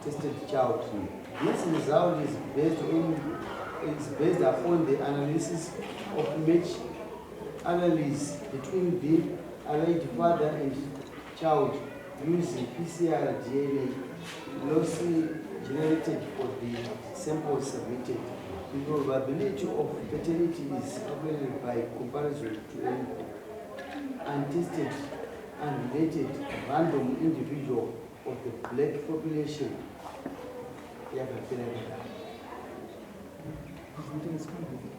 tested child. This result is based upon the analysis of match analysis between the alleged father and child using PCR DNA loci generated for the samples submitted. The probability of paternity is calculated by comparison to an untested, unrelated, random individual of the black population. Yakapera kudaro.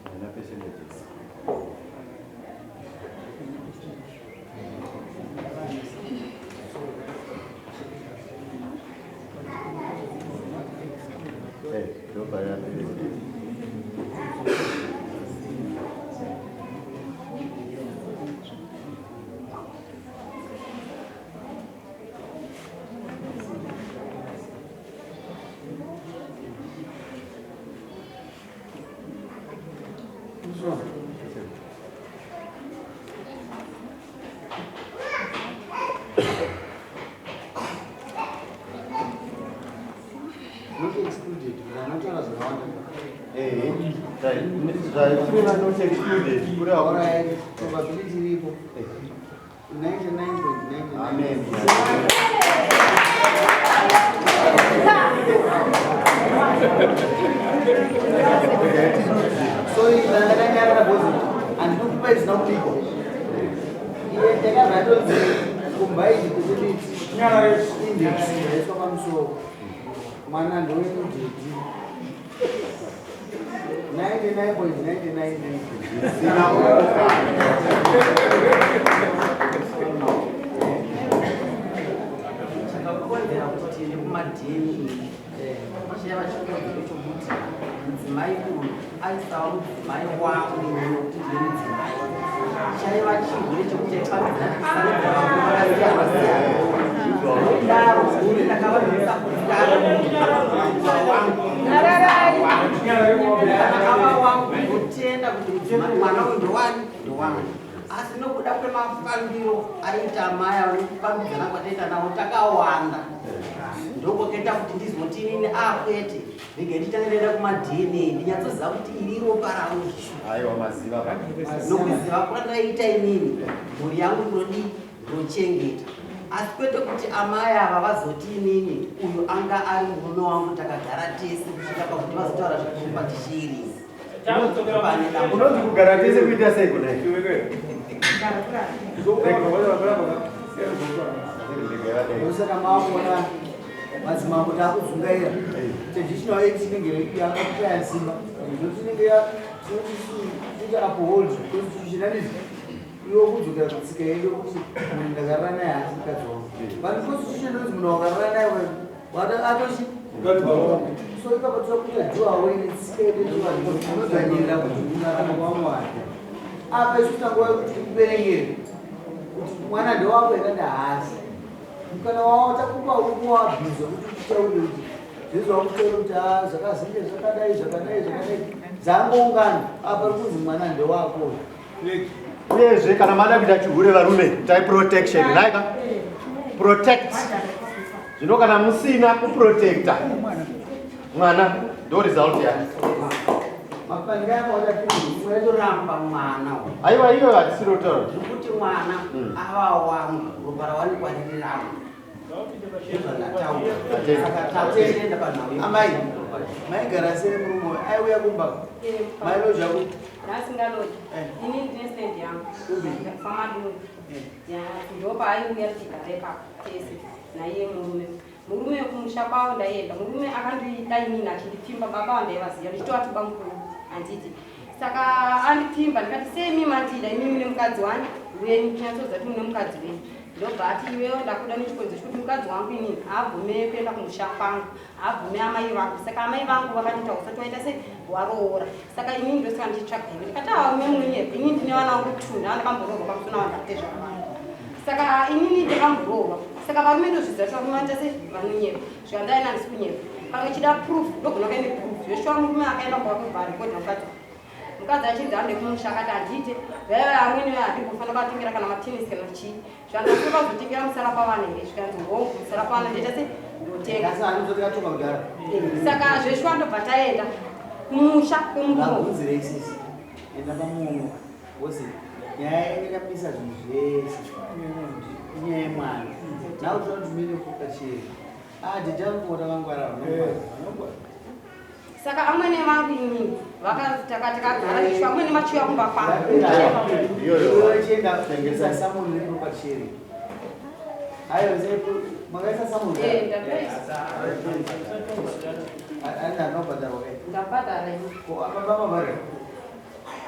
Haina percentages. Eh, ndopa ya percentage. So, not excluded, vanotaura zvakawanda. Zvatireva not excluded kureva kuti Alright, probability iripo 99.99. Amen. Sorry, ndakanyarara because handinokupa zvisina kubikwa. Iye ndakabva tonzi combined paternity index yaiswa pamusoro. Mwana ndowenudhedhi 99.999. Zvisina kupokana. Chakakonzera kuti tiende kumaDNA chaiva chikonzero chokuti mudzimai uyu aisava mudzimai wangu, nokuti ndine mudzimai. Chaiva chirwere chekuti aifambidzana tichisangana varume vakasiyana siyana. Nokudaro ndakava ndinosakutikana wangu kana ava wangu, ndotenda kuti mudzimai mwana uyu ndowani, ndowangu. Asi nokuda kwemafambiro aiita amai avo nekufambidzana kwataita navo takawanda, ndokwakaita kuti ndizoti inini akwete, rege nditange ndaenda kumaDNA, ndinyatsoziva kuti iri ropa rangu zvishuwa. Aiwa, maziva. Nokuziva kwandaita inini mhuri yangu, ndinodi ndochengeta, asi kwete kuti amai ava vazoti inini uyu anga ari murume wangu, takagara tese kusvika pakuti vazotaura zvekupa tichiri pane dambudziko. Unonzi kugara tese kuita sei kudai? Ndosaka maakuona madzimambo taakudzungaira. Traditional act inenge yakakushaya simba, ndokuti inenge tinoti uphold constitutionalism, iwo kudzokera kutsika yedu yokuti munhu ndakarara naye haasi mukadzi wangu. But constitution inonzi munhu wakarara naye atochi. So ipapo toda kuita do away netsika yedu yechivanhu inodzvanyirira kuti kurarama kwaMwari. Apa isu tanguva yekuti tikuverengere kuti mwana ndewako here kana haasi. Mukana wavo takupa uri kuwabvunza kuti kutaurire kuti zvezvawakutaura kuti a zvakazinge zvakadai, zvakadai, zvakadai, dzangoungana apa ri kunzi mwana ndewako. Uyezve kana mada kuita chihure, varume, itai protection naika protect. Zvino kana musina kuprotecta mwana, ndo result yake. Mapangira akawanda. Toramba mwana uyu. Aiwa, iyo hatisiri kutaura. Nokuti mwana ava wangu, ropa rawanikwa riri rangu, ndozvandataura. Saka tatenda panhau. Amai, maigara sei murume uyu? Aiuya kumba, mailoja ku? Ndasingaloji. Ini ndine stand yangu pamadungu, ndopaaiuya tichigara ipapo tese naiye murume. Murume kumusha kwavo ndaienda. Murume akandida inini achindipfimba, baba vandaivaziva ndichitovati bamukuru, handiti? Saka andipfimba, ndikati, "Sei mi mandida imi mune mukadzi wani wenyu? Tinyatsoziva kuti mune mukadzi wenyu." Ndobva ati, "Iwewo ndakuda nechikonzero chekuti mukadzi wangu inini haabvume kuenda kumusha kwangu, haabvume amai vangu. Saka amai vangu vakandiita usati waita sei, waroora. Saka inini ndosaka ndichitsvaga iwe." Ndikati, "Aa, ume munonyepa. Inini ndine vana vangu two, ndava ndakamboroorwa pamusana wandakutezvara vangu. Saka inini ndakamboroorwa, saka varume ndozviziva kuti varume vanoita sei, vanonyepa." Zvikandaina, "Handisi kunyepa. Kana uchida proof, ndogona kuine proof." Zveshuwa murume akaenda kwakubva rekodha mukadzi wangu. Mukadzi achinzi ande kumusha akati handiite. Vaiva amwene vaye handimbofanira kuvatengera kana matenisi kana chii. Zvandakuda kuzotengera musara pavana here zvikanzi hongu musara pavana ndoita se ndotenga. Asi hanozoti katonga kudhara. Saka zveshuwa ndobva taenda kumusha kwemurume. Vabvunzirei sisi. Enda pamuomo. Wose nyaya yakamisa zvinhu zvese. Inyaya yemwana. Now tinoda kuti mine kupa chii. Ah, dida kuona vangwara vanongwara. Saka amwene vangu inini takagara zveshuwa amwene machiuya kumba kwangu. Iyoyo chienda kutengesa samoni riri pachiri. Ayo makaisa samoni. Eh, ndakaisa. Ani anobhadharwa kai? Ndabhadhara ini. Ko baba mabhadhara?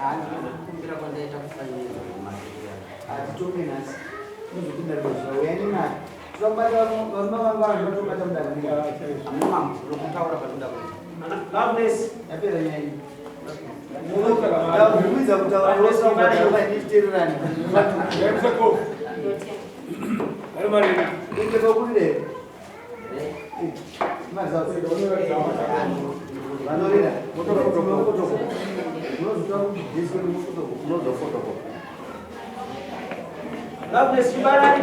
Handinokumbira kwandaita kufanira kumaterial. Hatitonge nhasi. Unozopinda rimwe uyani mari. Tinobata varume vangwara ndinotobata mudare. Hamuna nokutaura kwatinoda kuita. Loveness, yapera nyaya iyi. Ndabvumidza kutaura iwe usina ndichiteererani. Ndotenda. Inde pakurire. Vanorira. Unozotora kuti Unozofotokopa. Loveness, chibarani.